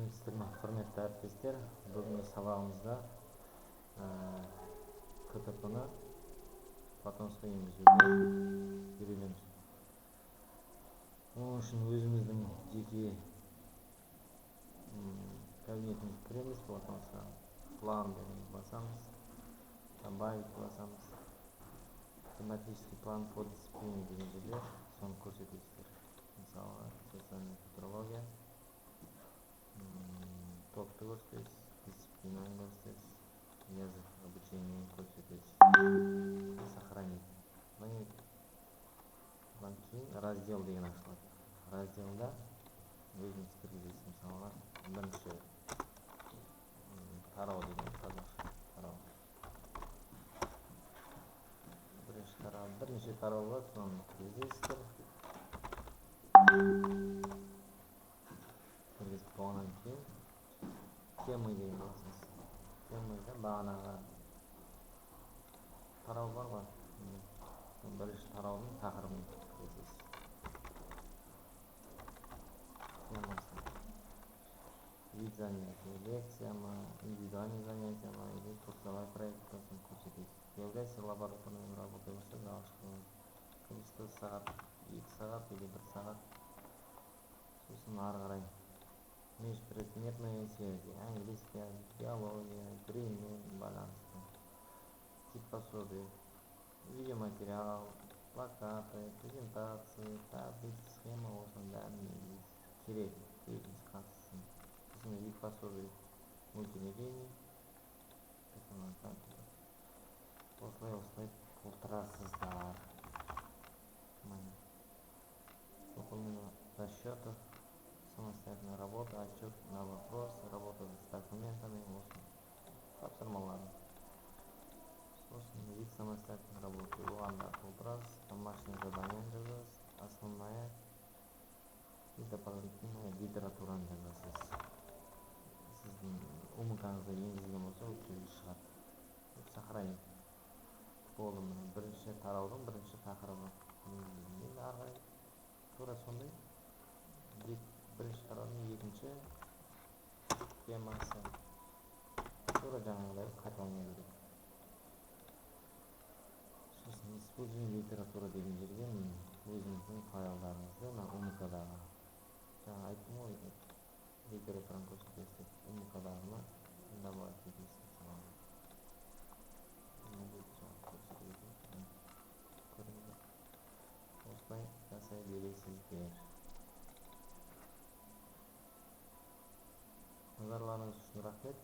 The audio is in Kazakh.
Сәлеметсіздер ме, құрметті әріптестер! Бүгінгі сабағымызда КТП-ны Платонусқа енгізуді үйренеміз. Оның үшін өзіміздің жеке кабинетімізге кіреміз. Платонусқа «План» деген басамыз, «Добавить» басамыз, «Тематический план по дисциплине» деген жерде соны көрсетесіздер. Мысалы, социальная культурология, топты көрсетесіз, дисциплинаны көрсетесіз, язык обучения көрсетесіз, «Сохранить». Одан кейін «Раздел» деген ашылады. Разделда өзіңіз кіргізесіз. Мысалға, бірінші тарау деген, қазақша тарау, бірінші тарау, бірнеше тарау болады, соны кіргізесіздер. Кіргізіп болғаннан кейін «Темы» деген басасыз. Темада бағанағы тарау бар ғой, сол бірінші тараудың тақырыбын кіргізесіз, темасы, вид занятия, лекция ма, индивидуальный занятие ма или курсовой проект па, соны көрсетесіз. Является лабораторной работой болса, галочка, количество сағат, 2 сағат или 1 сағат. Сосын ары қарай межпредметные связи, английский, биология, біреумен байланысты, тип пособия, видеоматериал, плакаты, презентации, таблица, схема, осының бәрін енгізесіз, керек өзіңіз қатыссын. Сосын вид пособия, мультимедийный, компьютер, осылай, осылай толтырасыздар. Міне, выполнение расчетов, самостоятельная работа, отчет на вопрос, работа с документами, осы тапсырмалары. Сосын вид самостоятельной работы, оған да толтырасыз, домашнее задание жазасыз, основная и дополнительная литератураны жазасыз. Сіздің УМК-ңызда енгізілген болса, ол жерге шығады. «Сохранить». Болды, міне, бірінші тараудың бірінші тақырыбы енгізілді. Енді ары қарай тура сондай бірінші тараудың екінші темасы, тура жаңағыдай қайталана береді. Сосын «Использование литература» деген жерге өзіңіздің файлдарыңызды, мына УМК-дағы, жаңа айттым ғой, литератураны көрсетесіз деп, УМК-дағыны добавить етесіз. Мысалы, көрсетіп, көрдіңіздер, осылай жасай бересіздер. Назарларыңыз үшін рахмет.